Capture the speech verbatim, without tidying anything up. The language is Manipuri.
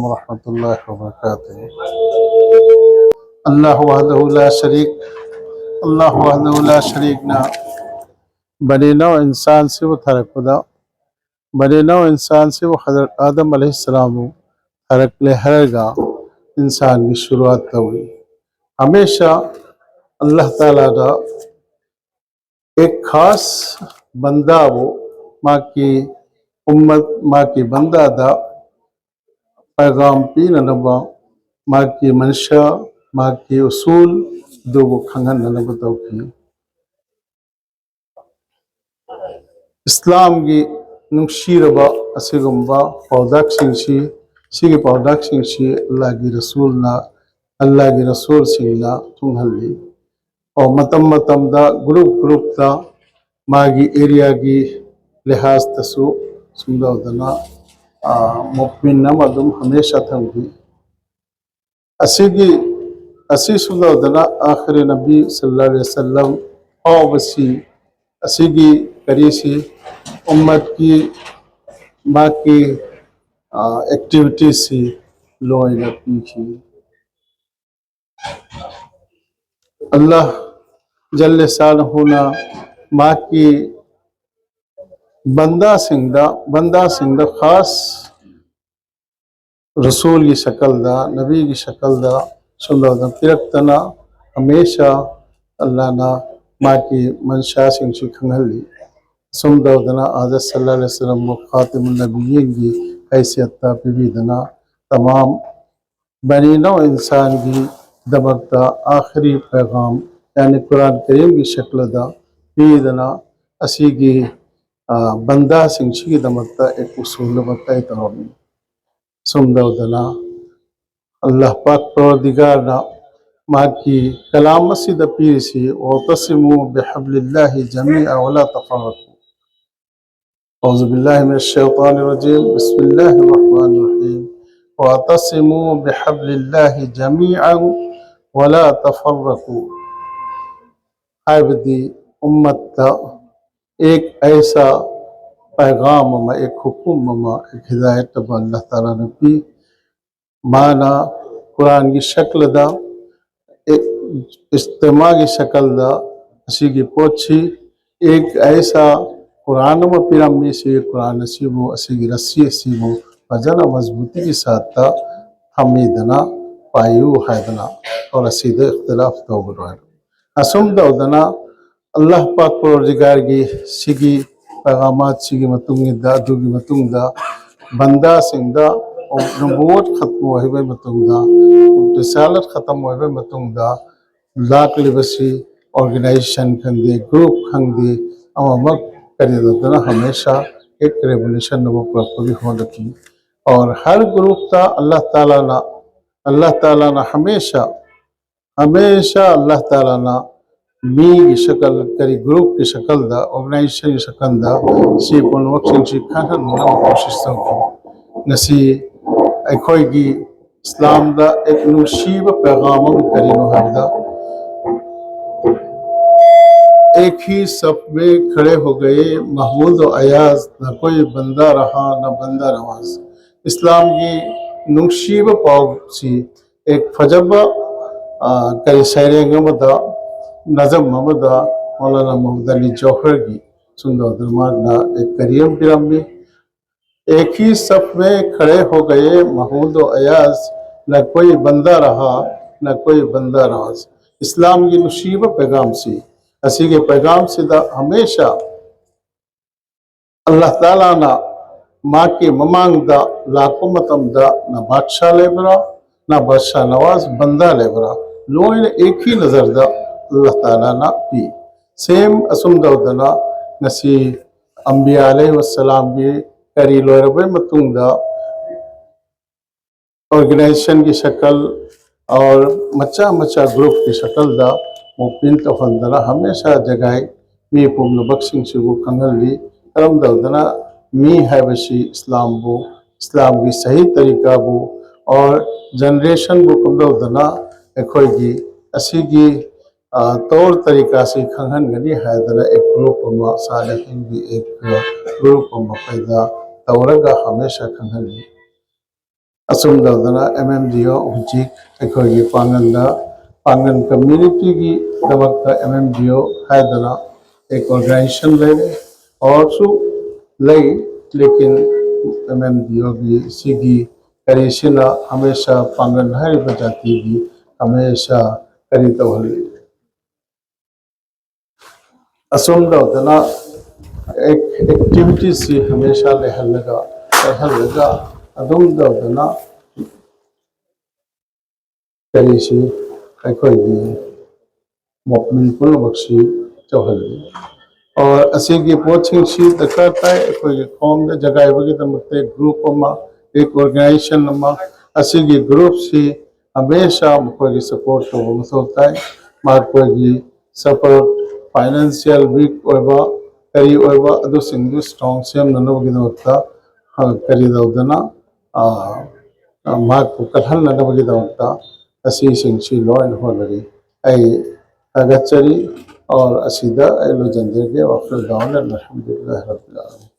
ورحمة الله وبركاته. الله وحده لا شريك، الله وحده لا شريكꯅ ꯕꯅꯤ ꯅꯧ ꯏꯟꯁꯥꯟꯁꯤꯕꯨ ꯊꯥꯔꯛꯄꯗ, ꯕꯅꯤ ꯅꯧ ꯏꯟꯁꯥꯟꯁꯤꯕꯨ ꯍꯖꯔꯠ ꯑꯥꯗꯝ ꯑꯂꯩꯍꯤꯁꯁꯂꯥꯝꯕꯨ ꯊꯥꯔꯛꯂꯦ ꯍꯥꯏꯔꯒ ꯏꯟꯁꯥꯟꯒꯤ ꯁꯨꯔꯨꯋꯥꯠ ꯇꯧꯏ꯫ ꯍꯃꯦꯁꯥ ꯑꯜꯂꯥꯍ ꯇꯥꯂꯥꯗ ꯑꯦꯛ ꯈꯥꯁ ꯕꯟꯗꯥꯕꯨ, ꯃꯍꯥꯛꯀꯤ ꯎꯝꯃꯠ, ꯃꯍꯥꯛꯀꯤ ꯕꯟꯗꯥꯗ ꯄꯩꯒꯥꯝ ꯄꯤꯅꯅꯕ, ꯃꯍꯥꯛꯀꯤ ꯃꯟꯁꯥ, ꯃꯍꯥꯛꯀꯤ ꯎꯁꯨꯜ ꯑꯗꯨꯕꯨ ꯈꯪꯍꯟꯅꯅꯕ ꯇꯧꯈꯤ꯫ ꯏꯁꯂꯥꯝꯒꯤ ꯅꯨꯡꯁꯤꯔꯕ ꯑꯁꯤꯒꯨꯝꯕ ꯄꯥꯎꯇꯥꯛꯁꯤꯡꯁꯤ, ꯁꯤꯒꯤ ꯄꯥꯎꯇꯥꯛꯁꯤꯡꯁꯤ ꯑꯜꯂꯥꯍꯒꯤ ꯔꯁꯨꯜꯅ, ꯑꯜꯂꯥꯍꯒꯤ ꯔꯁꯨꯜꯁꯤꯡꯅ ꯊꯨꯡꯍꯜꯂꯤ꯫ ꯑꯣ, ꯃꯇꯝ ꯃꯇꯝꯗ group groupꯇ ꯃꯥꯒꯤ areaꯒꯤ ꯂꯤꯍꯥꯖꯇꯁꯨ ꯁꯨꯝ ꯇꯧꯗꯅ, ꯑ, movement ꯑꯃ ꯑꯗꯨꯝ ꯍꯃꯦꯁꯥ ꯊꯝꯈꯤ꯫ ꯑꯁꯤꯒꯤ, ꯑꯁꯤ ꯁꯨꯝ ꯇꯧꯗꯅ ꯑꯥꯈꯤꯔꯤ ꯅꯕꯤ ꯁꯜꯂꯜꯂꯥꯍꯨ ꯑꯂꯩꯍꯤ ꯋꯁꯜꯂꯝ ꯐꯥꯎꯕꯁꯤ, ꯑꯁꯤꯒꯤ ꯀꯔꯤꯁꯤ, ꯎꯝꯃꯠꯀꯤ ꯃꯥꯒꯤ, ꯑ, activityꯁꯤ ꯂꯣꯏꯅ ꯄꯤꯈꯤ꯫ ꯑꯜꯂꯥꯍ ꯖꯜꯂꯦ ꯁꯥꯅꯍꯨꯅ ꯃꯍꯥꯛꯀꯤ ꯕꯟꯗꯥꯁꯤꯡꯗ, ꯕꯟꯗꯥꯁꯤꯡꯗ ꯈꯥꯁ ꯔꯁꯨꯜꯒꯤ ꯁꯀꯜꯗ, ꯅꯕꯤꯒꯤ ꯁꯀꯜꯗ ꯁꯨꯝ ꯇꯧꯗꯅ ꯄꯤꯔꯛꯇꯅ ꯍꯃꯦꯁꯥ ꯑꯜꯂꯥꯍꯅ ꯃꯍꯥꯛꯀꯤ ꯃꯟꯁꯥꯁꯤꯡꯁꯤ ꯈꯪꯍꯜꯂꯤ꯫ ꯁꯨꯝ ꯇꯧꯗꯅ ꯍꯖꯔꯠ ꯁꯜꯂꯜꯂꯥꯍꯨ ꯑꯂꯩꯍꯤ ꯋꯁꯜꯂꯝꯕꯨ ꯈꯥꯇꯤꯃꯨꯟ ꯅꯕꯤꯌꯤꯟꯒꯤ ꯍꯩꯁꯤꯌꯠꯇ ꯄꯤꯕꯤꯗꯅ ꯇꯃꯥꯝ ꯕꯅꯤ ꯅꯧ ꯏꯟꯁꯥꯟꯒꯤꯗꯃꯛꯇ ꯑꯥꯈꯤꯔꯤ ꯄꯩꯒꯥꯝ, ꯌꯥꯅꯤ ꯀꯨꯔꯥꯟ ꯀꯔꯤꯝꯒꯤ ꯁꯛꯂꯗ ꯄꯤꯗꯅ ꯑꯁꯤꯒꯤ, ꯑ, ꯕꯟꯗꯥꯁꯤꯡꯁꯤꯒꯤꯗꯃꯛꯇ ꯑꯦꯛ ꯎꯁꯨꯜ ꯑꯃ ꯇꯩ ꯇꯧꯔꯝꯃꯤ꯫ ꯁꯨꯝ ꯇꯧꯗꯅ ꯑꯜꯂꯥꯍ ꯄꯥꯛ ꯄꯔꯋꯔꯗꯤꯒꯥꯔꯅ ꯃꯍꯥꯛꯀꯤ ꯀꯂꯥꯝ ꯑꯁꯤꯗ ꯄꯤꯔꯤꯁꯤ, "ꯋꯥꯇꯁꯤꯃꯨ ꯕꯤꯍꯕ꯭ꯂꯤꯜꯂꯥꯍꯤ ꯖꯃꯤꯑ ꯋꯂꯥ ꯇꯐꯔꯔꯀꯨ"꯫ أعوذ بالله من الشيطان الرجيم. بسم الله الرحمن الرحيم. واعتصموا بحبل الله جميعا ولا تفرقوا. ꯍꯥꯏꯕꯗꯤ ꯎꯝꯃꯠꯇ ꯑꯦꯛ ꯑꯩꯁꯥ ꯄꯩꯒꯥꯝ ꯑꯃ, ꯑꯦꯛ ꯍꯨꯀꯨꯝ ꯑꯃ, ꯑꯦꯛ ꯍꯤꯗꯥꯌꯠ ꯑꯃ ꯑꯜꯂꯥꯍ ꯇꯥꯂꯥꯅ ꯄꯤ꯫ ꯃꯥꯅ ꯀꯨꯔꯥꯟꯒꯤ ꯁꯛꯂꯗ, ꯑꯦ, ꯏꯁꯇꯃꯥꯒꯤ ꯁꯀꯜꯗ ꯑꯁꯤꯒꯤ ꯄꯣꯠꯁꯤ ꯑꯦꯛ ꯑꯩꯁꯥ ꯀꯨꯔꯥꯟ ꯑꯃ ꯄꯤꯔꯝꯃꯤ꯫ ꯁꯤ ꯀꯨꯔꯥꯟ ꯑꯁꯤꯕꯨ, ꯑꯁꯤꯒꯤ ꯔꯁꯤ ꯑꯁꯤꯕꯨ ꯐꯖꯅ ꯃꯖꯕꯨꯇꯤꯒꯤ ꯁꯥꯠꯇ ꯊꯝꯃꯤꯗꯅ ꯄꯥꯏꯌꯨ ꯍꯥꯏꯗꯅ ꯑꯣꯔ ꯑꯁꯤꯗ ꯏꯈꯇꯤꯂꯥꯐ ꯇꯧꯒꯅꯨ ꯍꯥꯏꯅ꯫ ꯑꯁꯨꯝ ꯇꯧꯗꯅ ꯑꯜꯂꯥꯍ ꯄꯥꯛ ꯄꯔꯣꯔꯗꯤꯒꯥꯔꯒꯤ ꯁꯤꯒꯤ ꯄꯩꯒꯥꯃꯥꯠꯁꯤꯒꯤ ꯃꯇꯨꯡ ꯏꯟꯅ, ꯑꯗꯨꯒꯤ ꯃꯇꯨꯡꯗ ꯕꯟꯗꯥꯁꯤꯡꯗ ꯅꯕꯨꯋꯠ ꯈꯠꯃ ꯑꯣꯏꯕꯒꯤ ꯃꯇꯨꯡꯗ, ꯔꯤꯁꯥꯂꯠ ꯈꯇꯝ ꯑꯣꯏꯕꯒꯤ ꯃꯇꯨꯡꯗ ꯂꯥꯛꯂꯤꯕꯁꯤ ꯑꯣꯔꯒꯅꯥꯏꯖꯦꯁꯟ ꯈꯪꯗꯦ, ꯒ꯭ꯔꯨꯞ ꯈꯪꯗꯦ, ꯑꯃꯃꯛ ꯀꯔꯤ ꯇꯧꯗꯅ ꯍꯃꯦꯁꯥ ꯑꯦꯛ ꯔꯦꯚꯣꯂꯨꯁꯟ ꯑꯃ ꯄꯨꯔꯛꯄꯒꯤ ꯍꯣꯠꯅꯈꯤ꯫ और हर ग्रुप का अल्लाह ताला ना, अल्लाह ताला ना हमेशा ꯍꯃꯦꯁꯥ ꯑꯜꯂꯥꯍ ꯇꯥꯂꯥꯅ ꯃꯤꯒꯤ ꯁꯀꯜ, ꯀꯔꯤ, ꯒ꯭ꯔꯨꯞꯀꯤ ꯁꯀꯜꯗ, ꯑꯣꯔꯒꯅꯥꯏꯖꯦꯁꯟꯒꯤ ꯁꯀꯜꯗ ꯁꯤ ꯄꯨꯝꯅꯃꯛꯁꯤꯡꯁꯤ ꯈꯪꯍꯟꯅꯕ ꯀꯣꯁꯤꯁ ꯇꯧꯈꯤ꯫ ꯉꯁꯤ ꯑꯩꯈꯣꯏꯒꯤ ꯏꯁꯂꯥꯝꯗ ꯑꯦꯛ ꯅꯨꯡꯁꯤꯕ ꯄꯦꯒꯥꯝ ꯑꯃ ꯀꯔꯤꯅꯣ ꯍꯥꯏꯕꯗ, एक ही सफ में खड़े हो गए महमूद और अयाज, न कोई बंदा रहा न बंदा नवाज꯫ ꯏꯁꯂꯥꯝꯒꯤ ꯅꯨꯡꯁꯤꯕ ꯄꯥꯎꯁꯤ ꯑꯦꯛ ꯐꯖꯕ, ꯑ, ꯀꯔꯤ, ꯁꯩꯔꯦꯡ ꯑꯃꯗ, ꯅꯖꯝ ꯑꯃꯗ ꯃꯧꯂꯥꯅꯥ ꯃꯨꯍꯝꯃꯗ ꯑꯂꯤ ꯖꯧꯍꯔꯒꯤ ꯁꯨꯝꯗꯧꯗꯅ ꯃꯍꯥꯛꯅ ꯑꯦꯛ ꯀꯔꯤ ꯑꯃ ꯄꯤꯔꯝꯃꯤ, एक ही सफ में खड़े हो गए महमूद अयाज, न कोई बंदा रहा न कोई बंदा राज꯫ ꯏꯁꯂꯥꯝꯒꯤ ꯅꯨꯡꯁꯤꯕ ꯄꯦꯒꯥꯝꯁꯤ, ꯑꯁꯤꯒꯤ ꯄꯦꯒꯥꯝꯁꯤꯗ ꯍꯃꯦꯁꯥ ꯑꯜꯂꯥꯍ ꯇꯥꯂꯥꯅ ꯃꯍꯥꯛꯀꯤ ꯃꯃꯥꯡꯗ ꯂꯥꯛꯄ ꯃꯇꯝꯗ ꯅ ꯕꯥꯗꯁꯥ ꯂꯩꯕ꯭ꯔꯥ, ꯅ ꯕꯥꯗꯁꯥ ꯅꯋꯥꯖ ꯕꯟꯗꯥ ꯂꯩꯕ꯭ꯔꯥ, ꯂꯣꯏꯅ ꯑꯦꯛ ꯍꯤ ꯅꯖꯔꯗ ꯑꯜꯂꯥꯍ ꯇꯥꯂꯥꯅ ꯄꯤ꯫ ꯁꯦꯝ ꯑꯁꯨꯝ ꯇꯧꯗꯅ ꯉꯁꯤ ꯑꯝꯕꯤꯌꯥ ꯑꯂꯩꯍꯤ ꯋꯥꯁꯂꯥꯝꯒꯤ ꯀꯔꯤ ꯂꯣꯏꯔꯕꯩ ꯃꯇꯨꯡꯗ ꯑꯣꯔꯒꯅꯥꯏꯖꯦꯁꯟꯒꯤ ꯁꯀꯜ ꯑꯣꯔ ꯃꯆꯥ ꯃꯆꯥ ꯒ꯭ꯔꯨꯞꯀꯤ ꯁꯀꯜꯗ ꯃꯨꯚꯃꯦꯟ ꯇꯧꯍꯟꯗꯅ ꯍꯃꯦꯁꯥ ꯖꯒꯥꯏ ꯃꯤ ꯄꯨꯝꯅꯃꯛꯁꯤꯡꯁꯤꯕꯨ ꯈꯪꯍꯜꯂꯤ꯫ ꯀꯔꯝ ꯇꯧꯗꯅ ꯃꯤ ꯍꯥꯏꯕꯁꯤ ꯏꯁꯂꯥꯝꯕꯨ, ꯏꯁꯂꯥꯝꯒꯤ ꯁꯍꯤ ꯇꯔꯤꯀꯥꯕꯨ ꯑꯣꯔ ꯖꯦꯅꯦꯔꯦꯁꯟꯕꯨ ꯀꯝꯗꯧꯗꯅ ꯑꯩꯈꯣꯏꯒꯤ ꯑꯁꯤꯒꯤ, ꯑ, ꯇꯧꯔ ꯇꯔꯤꯀꯥꯁꯤ ꯈꯪꯍꯟꯒꯅꯤ ꯍꯥꯏꯗꯅ ꯑꯦꯛ ꯒ꯭ꯔꯨꯞ ꯑꯃ, ꯁꯥꯂꯤꯍꯤꯟꯒꯤ ꯑꯦꯛ ꯒ꯭ꯔꯨꯞ ꯑꯃ ꯄꯩꯗꯥ ꯇꯧꯔꯒ ꯍꯃꯦꯁꯥ ꯈꯪꯍꯜꯂꯤ꯫ ꯑꯁꯨꯝ ꯇꯧꯗꯅ ꯑꯦꯝ ꯑꯦꯝ ꯗꯤ ꯑꯣ ꯍꯧꯖꯤꯛ ꯑꯩꯈꯣꯏꯒꯤ ꯄꯥꯡꯒꯜꯗ, ꯄꯥꯡꯒꯜ ꯀꯝꯃ꯭ꯌꯨꯅꯤꯇꯤꯒꯤꯗꯃꯛꯇ ꯑꯦꯝ ꯑꯦꯝ ꯗꯤ ꯑꯣ ꯍꯥꯏꯗꯅ ꯑꯦꯛ ꯑꯣꯔꯒꯅꯥꯏꯖꯦꯁꯟ ꯂꯩꯔꯦ꯫ ꯑꯣꯔꯁꯨ ꯂꯩ, ꯂꯦꯀꯤꯟ ꯑꯦꯝ ꯑꯦꯝ ꯗꯤ ꯑꯣꯒꯤ ꯁꯤꯒꯤ ꯀꯔꯤꯁꯤꯅ ꯍꯃꯦꯁꯥ ꯄꯥꯡꯒꯜ ꯍꯥꯏꯔꯤꯕ ꯖꯥꯇꯤꯒꯤ ꯍꯃꯦꯁꯥ ꯀꯔꯤ ꯇꯧꯍꯜꯂꯤ? ꯑꯁꯨꯝ ꯇꯧꯗꯅ ꯑꯦꯛ-, ꯑꯦꯛꯇꯤꯚꯤꯇꯤꯁꯁꯤ ꯍꯃꯦꯁꯥ ꯂꯩꯍꯜꯂꯒ, ꯂꯩꯍꯜꯂꯒ ꯑꯗꯨꯝ ꯇꯧꯗꯅ ꯀꯔꯤꯁꯤ ꯑꯩꯈꯣꯏꯒꯤ ꯃꯣꯚꯃꯦꯟ ꯄꯨꯝꯅꯃꯛꯁꯤ ꯇꯧꯍꯜꯂꯤ꯫ ꯑꯣꯔ ꯑꯁꯤꯒꯤ ꯄꯣꯠꯁꯤꯡꯁꯤ ꯗꯔꯀꯥꯔ ꯇꯥꯏ꯫ ꯑꯩꯈꯣꯏꯒꯤ ꯈꯣꯡꯗ ꯖꯒꯥꯏꯕꯒꯤꯗꯃꯛꯇ ꯒ꯭ꯔꯨꯞ ꯑꯃ, ꯑꯦꯛ ꯑꯣꯔꯒꯅꯥꯏꯖꯦꯁꯟ ꯑꯃ, ꯑꯁꯤꯒꯤ ꯒ꯭ꯔꯨꯞꯁꯤ ꯍꯃꯦꯁꯥ ꯃꯈꯣꯏꯒꯤ ꯁꯄꯣꯔꯠ ꯇꯧꯕ ꯃꯊꯧ ꯇꯥꯏ꯫ ꯃꯈꯣꯏꯒꯤ ꯁꯄꯣꯔꯠ, ꯐꯥꯏꯅꯥꯟꯁꯤꯌꯦꯜ ꯋꯤꯛ ꯑꯣꯏꯕ, ꯀꯔꯤ ꯑꯣꯏꯕ, ꯑꯗꯨꯁꯤꯡꯗꯨ ꯁ꯭ꯇꯔꯣꯡ ꯁꯦꯝꯅꯅꯕꯒꯤꯗꯃꯛꯇ, ꯑ, ꯀꯔꯤ ꯇꯧꯗꯅ, ꯑ, ꯑ, ꯃꯍꯥꯛꯄꯨ ꯀꯜꯍꯟꯅꯅꯕꯒꯤꯗꯃꯛꯇ ꯑꯁꯤꯁꯤꯡꯁꯤ ꯂꯣꯏꯅ ꯍꯣꯠꯅꯔꯤ꯫ ꯑꯩ ꯊꯥꯒꯠꯆꯔꯤ꯫ ꯑꯣꯔ ꯑꯁꯤꯗ ꯑꯩ ꯂꯣꯏꯁꯤꯟꯖꯔꯒꯦ꯫ ꯋꯥꯈꯜ ꯗꯥꯎꯟ ꯑꯜꯍꯝꯗꯨꯂꯤꯜꯂꯥꯍꯤ ꯔꯕꯤꯜ ꯑꯥꯂꯃꯤꯟ꯫